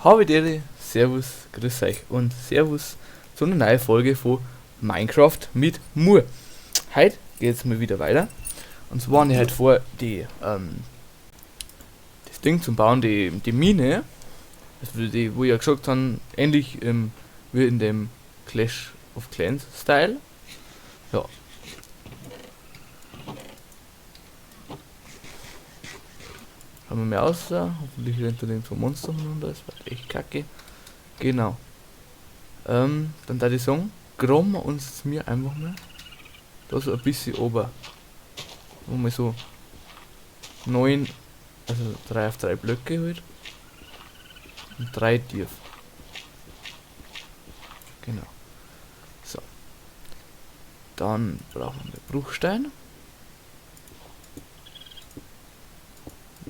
Habedere, Servus, grüß euch und Servus zu einer neuen Folge von Minecraft mit Mur. Heute geht's mal wieder weiter. Und zwar habe ich heute vor, das Ding zu bauen, die Mine, also die, wo ich ja gesagt habe, ähnlich wie in dem Clash of Clans Style. Ja. Haben wir mehr aus, hoffentlich rennt da nirgendwo so Monster runter, das war echt kacke. Genau. Dann da die sagen, graben wir uns mir einfach mal da so ein bisschen ober. Wo wir so 9, also 3 auf 3 Blöcke halt. Und 3 tief. Genau. So. Dann brauchen wir Bruchstein.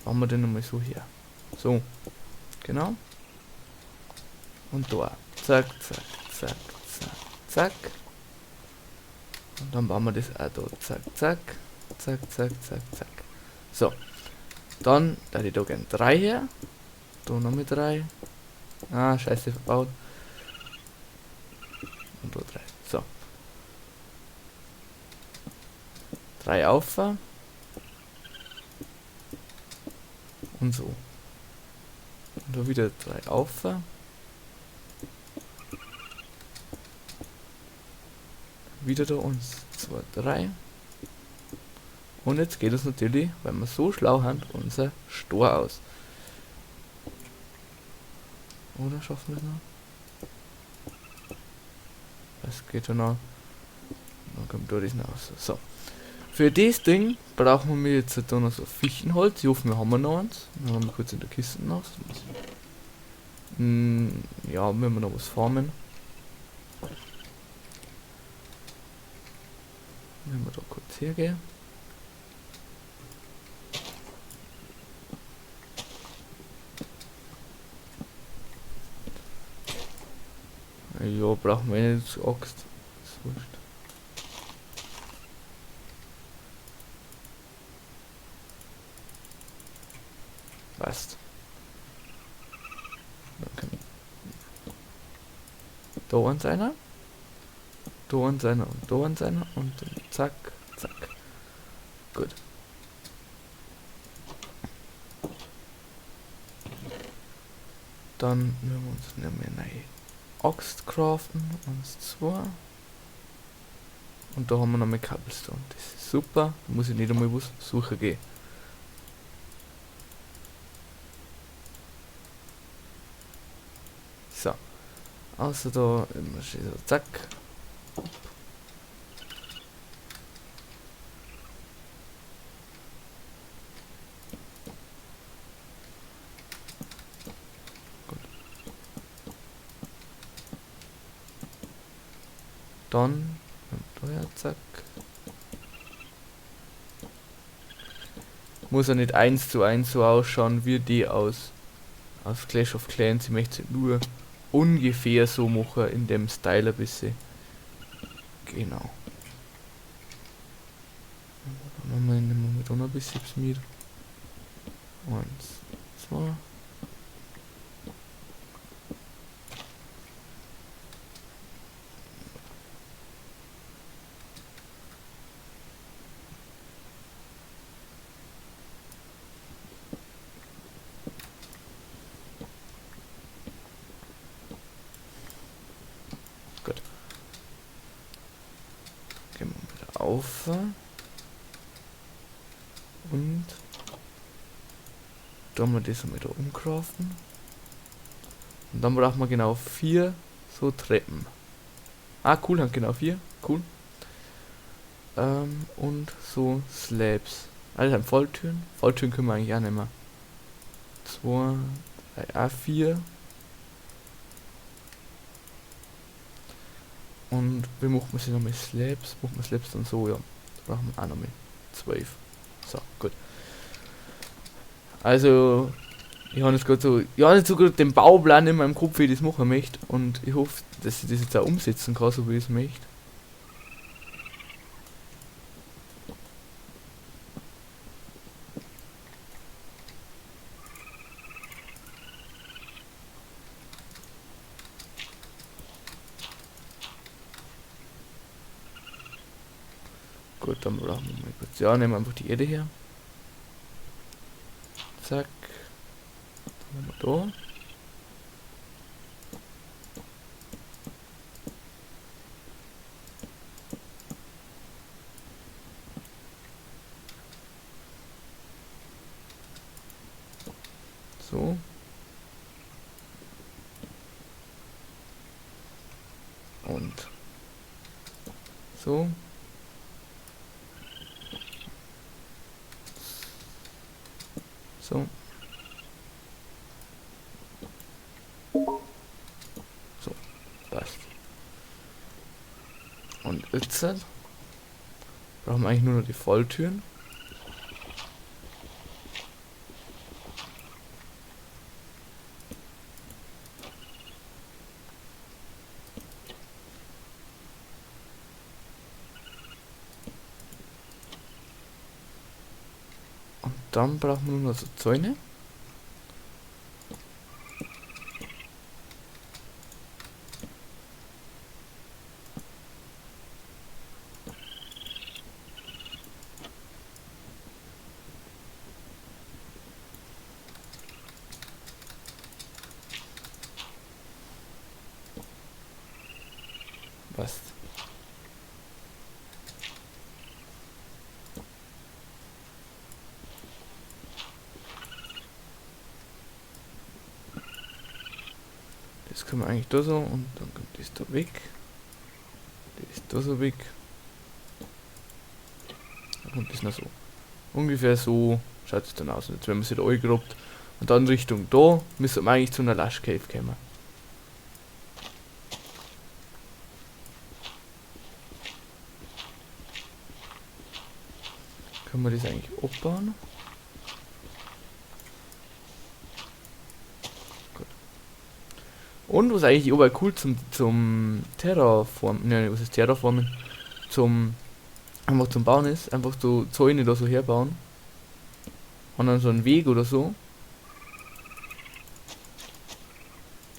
Machen wir den nochmal so her. So. Genau. Und da. Zack, zack, zack, zack, zack. Und dann bauen wir das auch da. Zack, zack, zack, zack, zack, zack. So. Dann da ich da gern 3 her. Da nochmal 3. Ah, scheiße, verbaut. Und da 3. So. 3 auf. Und so. Und da wieder 3 auf. Wieder da 1, 2, 3. Und jetzt geht es natürlich, weil wir so schlau haben, unser Stor aus. Oder schaffen wir es noch? Das geht schon noch. Dann kommt da das noch raus. So. Für das Ding brauchen wir jetzt da noch so Fichtenholz. Ich hoffe, wir haben noch eins. Dann haben wir kurz in der Kiste noch. Ja, müssen wir noch was farmen. Wenn wir da kurz hergehen. Ja, brauchen wir nicht so Axt. Das ist wurscht. Passt. Okay. Da eins einer. Da eins einer und da eins einer und dann zack, zack. Gut. Dann müssen wir uns nicht mehr neue Axt craften. 1, 2. Und da haben wir noch mehr Cobblestone. Das ist super. Da muss ich nicht einmal was suchen gehen. So. Außer da immer schön so, zack. Gut. Dann, da her, zack. Muss ja nicht 1:1 so ausschauen wie die aus Clash of Clans. Ich möchte es nur ungefähr so machen, in dem Style ein bisschen. Genau. Dann nehmen wir da noch ein bisschen mit. 1, 2. Gut. Gehen wir wieder auf. Und da haben wir das einmal da umcraften. Und dann brauchen wir genau 4 so Treppen. Ah, cool, haben genau 4. Cool. Und so Slabs. Ah, das sind Falltüren. Falltüren können wir eigentlich auch nehmen. 2, 3, ah, 4. Und wie macht man sich nochmal Slabs? Macht man Slabs dann so, ja. Da brauchen wir auch nochmal 12. So, gut. Also, ich habe jetzt grad so, ich habe jetzt so grad den Bauplan in meinem Kopf, wie ich das machen möchte. Und ich hoffe, dass ich das jetzt auch umsetzen kann, so wie ich es möchte. Gut, dann brauchen wir mal kurz. Ja, nehmen wir einfach die Erde her. Zack. Dann haben wir da. So. Und so. So. So, passt. Und jetzt brauchen wir eigentlich nur noch die Falltüren. Und dann brauchen wir nur noch so Zäune. Passt. Das können wir eigentlich da so und dann kommt das da weg. Das ist da so weg. Dann kommt das noch so. Ungefähr so schaut es dann aus. Und jetzt wenn man sich da eingrabt und dann Richtung da, müssen wir eigentlich zu einer Lush Cave kommen. Können wir das eigentlich abbauen? Gut. Und was eigentlich aber cool zum Terraformen, ne, was ist Terraformen? Zum, einfach zum Bauen ist, einfach so Zäune da so herbauen. Und dann so einen Weg oder so.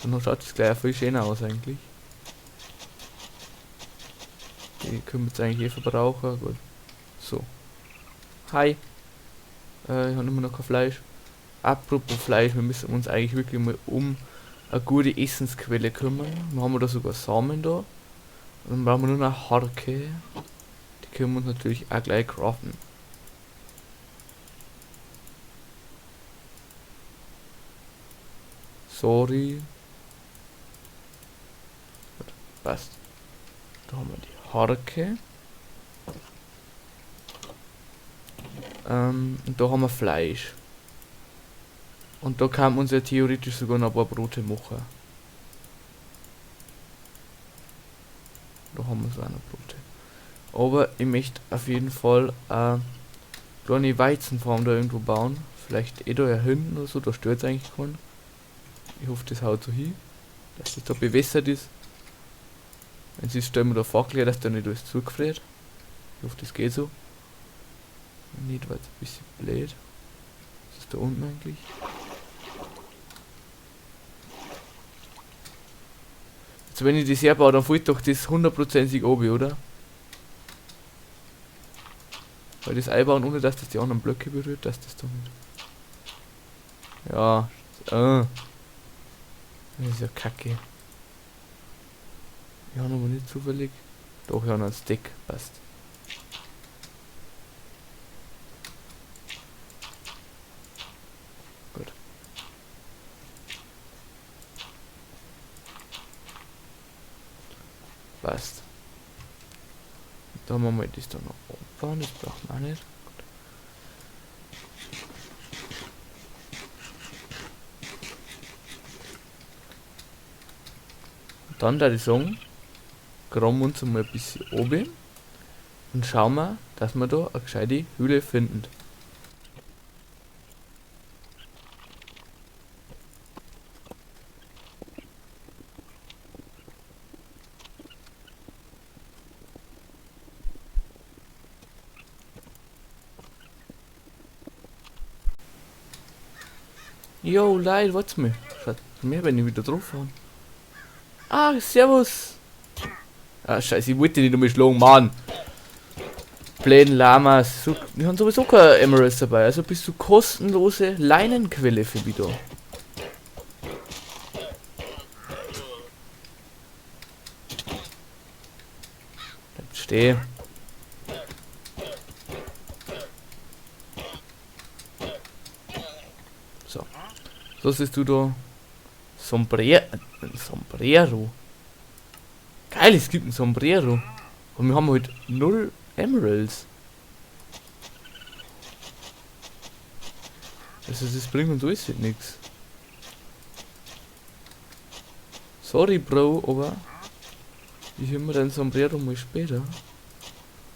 Dann schaut es gleich viel schöner aus eigentlich. Die können wir jetzt eigentlich eh verbrauchen. Gut. So. Hi. Ich habe immer noch kein Fleisch. Apropos Fleisch, wir müssen uns eigentlich wirklich mal um eine gute Essensquelle kümmern. Dann haben wir da sogar Samen da. Und dann brauchen wir nur noch eine Harke. Die können wir uns natürlich auch gleich craften. Sorry. Gut, passt. Da haben wir die Harke. Und da haben wir Fleisch. Und da kann man uns ja theoretisch sogar noch ein paar Brote machen. Da haben wir so eine Brote. Aber ich möchte auf jeden Fall eine kleine Weizenfarm da irgendwo bauen. Vielleicht eh da ja hinten oder so, da stört's eigentlich keinen. Ich hoffe, das haut so hin, dass das da bewässert ist. Wenn sie stellen wir da Fackel, dass da nicht alles zugefriert. Ich hoffe, das geht so. Wenn nicht, war jetzt ein bisschen blöd. Was ist da unten eigentlich? Also wenn ich das herbaue, dann fällt doch das hundertprozentig oben, oder? Weil das einbauen, ohne dass das die anderen Blöcke berührt, dass das doch nicht. Ja, Das ist ja kacke. Ich habe aber nicht zufällig. Doch, ich habe noch einen Stick. Passt. Gut. Passt. Da haben wir mal das da noch abbauen, das braucht man auch nicht. Gut. Und dann würde ich sagen, graben wir uns mal ein bisschen oben und schauen wir, dass wir da eine gescheite Höhle finden. Yo, Leute, wart's mal. Schaut mir, wenn ich wieder drauf habe. Ah, servus. Ah, scheiße, ich wollte dich nicht einmal schlagen, Mann. Blöden Lamas. So, wir haben sowieso keine Emeralds dabei. Also bist du kostenlose Leinenquelle für mich da. Bleib stehen. So. So siehst du da. Sombrero. Geil, es gibt ein Sombrero. Und wir haben heute 0 Emeralds. Also das bringt uns alles nix. Sorry Bro, aber ich hol mir dein Sombrero mal später.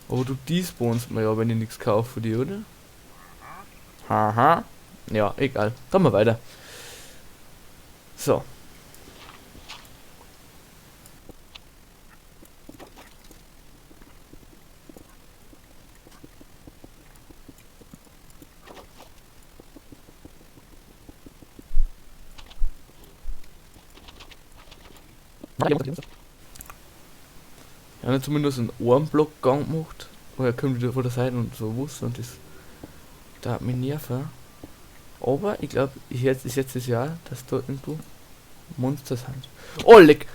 Aber du despawnst mir ja, wenn ich nix kaufe von dir, oder? Haha. Ja, egal. Dann mal weiter. So. Ich habe zumindest einen Ohrenblockgang gemacht. Oh, er kommt wieder von der Seite und so wusste und das da hat mich nerven. Aber ich glaube, ich jetzt ist jetzt das Jahr, dass da irgendwo Monster sind. Oh, leck!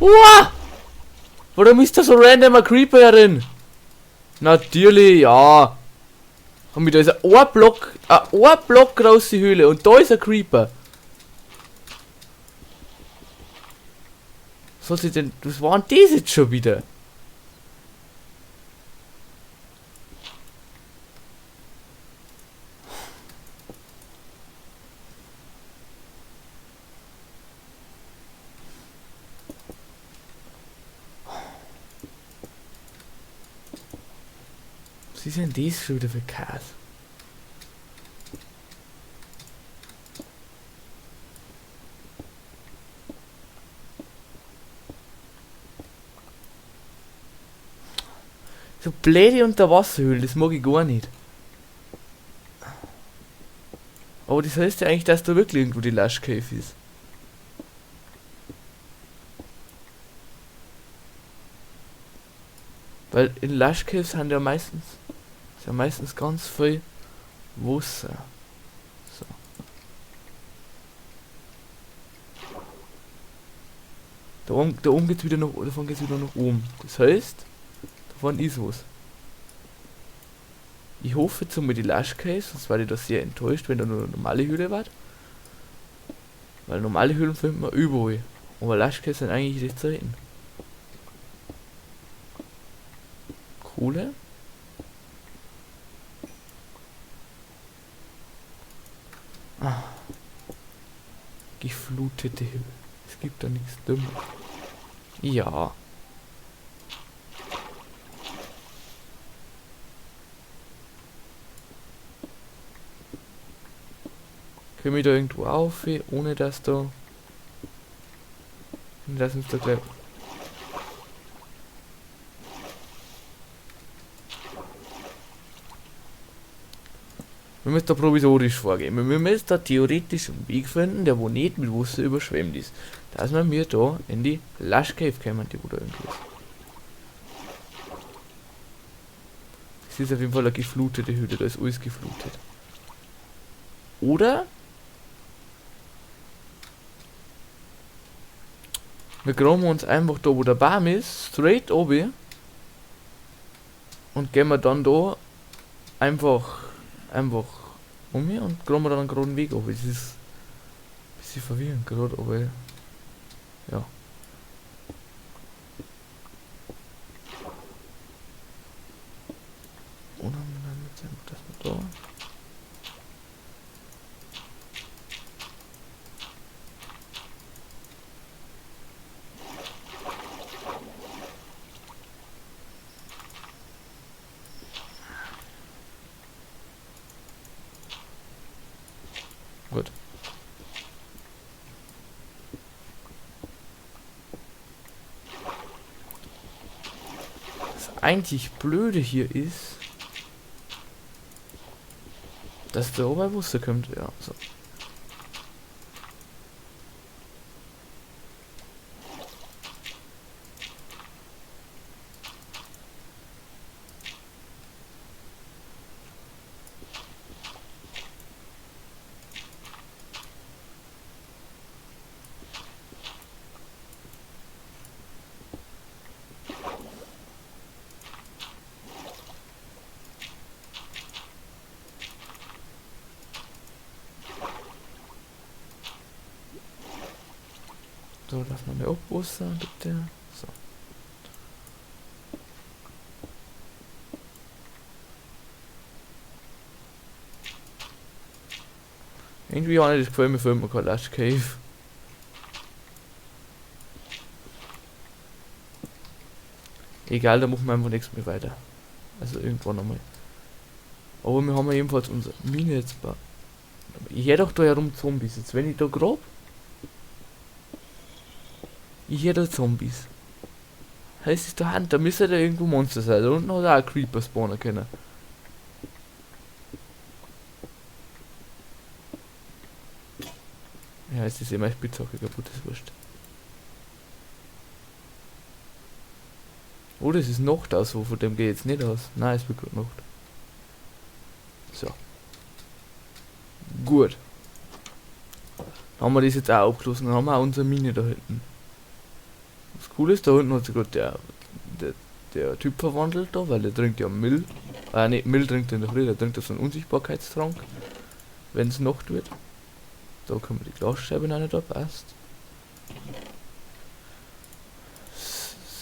Uah! Warum ist da so random ein Creeper herin? Natürlich, ja. Und da ist ein Ohrblock große Höhle und da ist ein Creeper. Was soll sie denn? Was waren das jetzt schon wieder? Was ist denn das schon wieder für Käse? So blöde Unterwasserhöhlen, das mag ich gar nicht. Aber das heißt ja eigentlich, dass da wirklich irgendwo die Lush Cave ist. Weil in Lush Caves sind ja meistens, ist ja meistens ganz viel Wasser. So. Da oben geht's wieder nach, davon geht's wieder nach oben. Das heißt, davon ist was. Ich hoffe jetzt einmal die Lush Cave, sonst war ich da sehr enttäuscht, wenn da nur eine normale Höhle war. Weil normale Höhlen findet man überall. Aber Lush Caves sind eigentlich recht selten. Kohle. Ah. Geflutete Höhle. Es gibt da nichts Dummes. Ja. Können wir da irgendwo auf, ohne dass da... Lass uns da gleich... Wir müssen da provisorisch vorgehen. Wir müssen da theoretisch einen Weg finden, der wo nicht mit Wasser überschwemmt ist. Dass wir mir da in die Lush Cave kommen, die wo da irgendwo ist. Es ist auf jeden Fall eine geflutete Hütte, da ist alles geflutet. Oder wir graben uns einfach da, wo der Baum ist, straight oben und gehen wir dann da einfach um hier und graben wir dann einen geraden Weg auf. Es ist ein bisschen verwirrend gerade, aber ja. Und dann jetzt einfach das mal da. Gut. Das einzig Blöde hier ist, dass der Oberwusste kommt. Ja, so. So, lass mal mehr abpassen, bitte. So. Irgendwie habe ich das Gefühl, wir finden kein Lush Cave. Egal, da machen wir einfach nichts mehr weiter. Also irgendwann nochmal. Aber wir haben ja jedenfalls unsere Mine jetzt bei. Ich hör doch da herum Zombies. Jetzt wenn ich da grab. Ich hör da Zombies. Heißt es da Hand, da müsste da irgendwo Monster sein. Da unten hat auch ein Creeper spawnen können. Ja, jetzt ist eh meine Spitzhacke kaputt, das ist wurscht. Oh, das ist Nacht aus, so von dem gehe ich jetzt nicht aus. Nein, es wird gerade Nacht. So. Gut. Dann haben wir das jetzt auch abgeschlossen. Dann haben wir auch unsere Mine da hinten. Was cool ist, da unten hat sich gerade der Typ verwandelt da, weil der trinkt ja Mill. Ne, Mill trinkt er in der Früh, der trinkt ja so einen Unsichtbarkeitstrank, wenn's Nacht wird. Da können wir die Glasscheibe rein, da passt.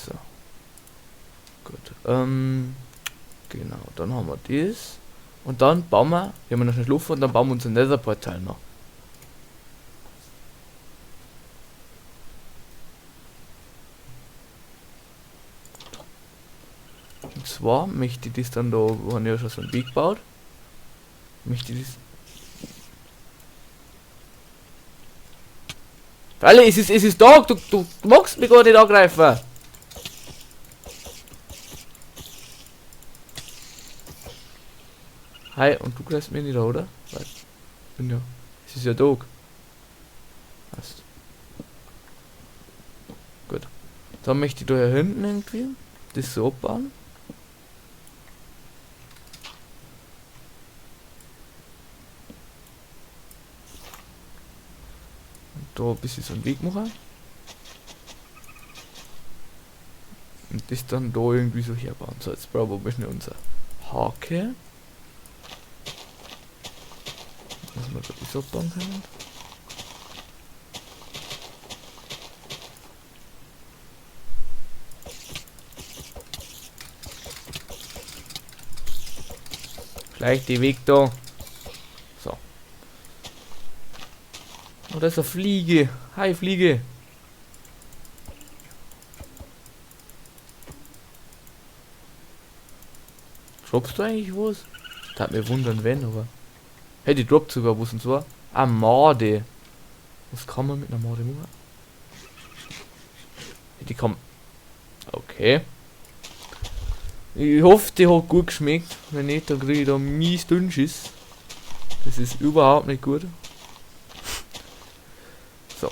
So. Gut. Genau, dann haben wir das. Und dann bauen wir, wir haben noch schnell Luft und dann bauen wir unser Nether-Portal noch. Und zwar möchte ich das dann da, wo haben wir ja schon so einen Weg gebaut, möchte ich das. Alle, es ist da, du magst mich gar nicht angreifen. Hi, und du greifst mich nicht an, oder? Weil, bin ja, es ist ja Dog. Passt. Gut. Dann möchte ich da hier hinten irgendwie das so abbauen. Und da ein bisschen so einen Weg machen. Und das dann da irgendwie so herbauen. So, jetzt brauchen wir schnell unser Hake. Dass wir da das abbauen können. Gleich die Weg da. So. Oh, da ist eine Fliege. Hi, Fliege. Droppst du eigentlich was? Das hat mir wundern, wenn, aber. Hey, die droppt sogar was und zwar. Ah, Made. Was kann man mit einer Made machen? Hey, die kann. Okay. Ich hoffe, die hat gut geschmeckt. Wenn nicht, dann kriege ich da mies Dünnschiss. Das ist überhaupt nicht gut. So.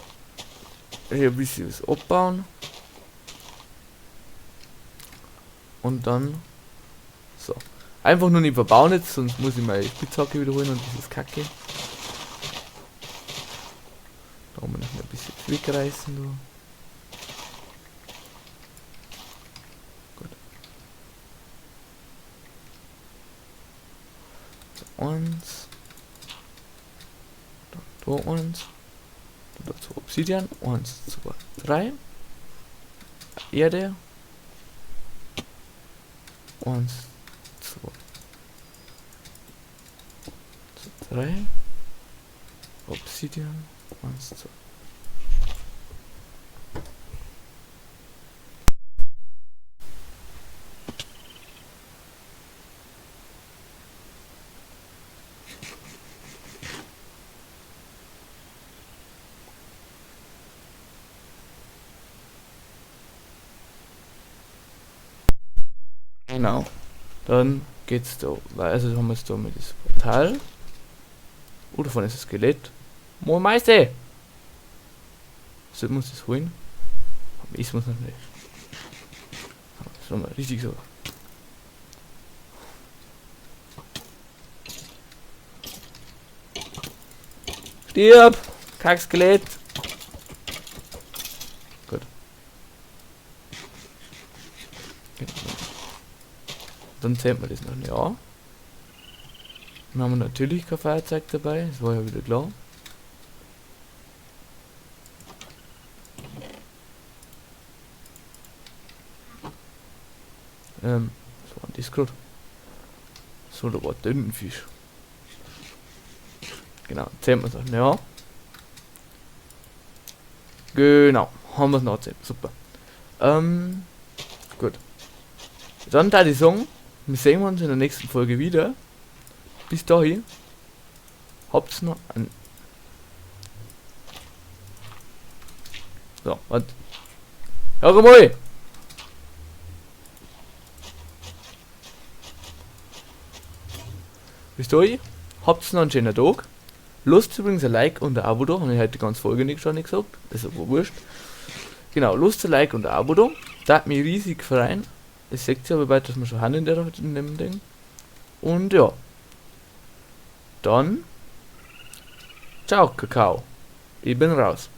Hier ein bisschen was abbauen. Und dann. So. Einfach nur nicht verbauen jetzt, sonst muss ich meine Spitzhacke wiederholen und das ist kacke. Da haben wir noch ein bisschen wegreißen. Da. Gut. So, 1. Dann da 1. Dann dazu Obsidian. 1, 2, 3. Erde. 1, 2, 3. Obsidian. 1, 2. Genau. Dann geht's da weiter. Also haben wir jetzt da mit das Portal. Oh, da vorne ist das Skelett. Moin Meister! Sollten wir uns das holen? Aber ich muss noch nicht. Das war mal richtig so. Stirb! Kack-Skelett! Gut. Genau. Dann zählt man das noch nicht an. Dann haben wir natürlich kein Feuerzeug dabei, das war ja wieder klar. Was war denn das grad? So, da war Tintenfisch. Genau, zählen wir es ja. Genau, haben wir es noch super. Gut. Dann da die sagen, wir sehen uns in der nächsten Folge wieder. Bis dahin. Habt's noch ein. So, warte. Hör mal! Bis dahin, habt's noch einen schönen Tag. Lasst übrigens ein Like und ein Abo da, habe ich heute die ganze Folge nicht schon nicht gesagt, ist aber wurscht. Genau, lasst ein Like und ein Abo da, da hat mich riesig freuen. Es seht ihr aber bald, dass wir schon haben in dem Ding. Und ja. Dann. Ciao, Kakao. Ich bin raus.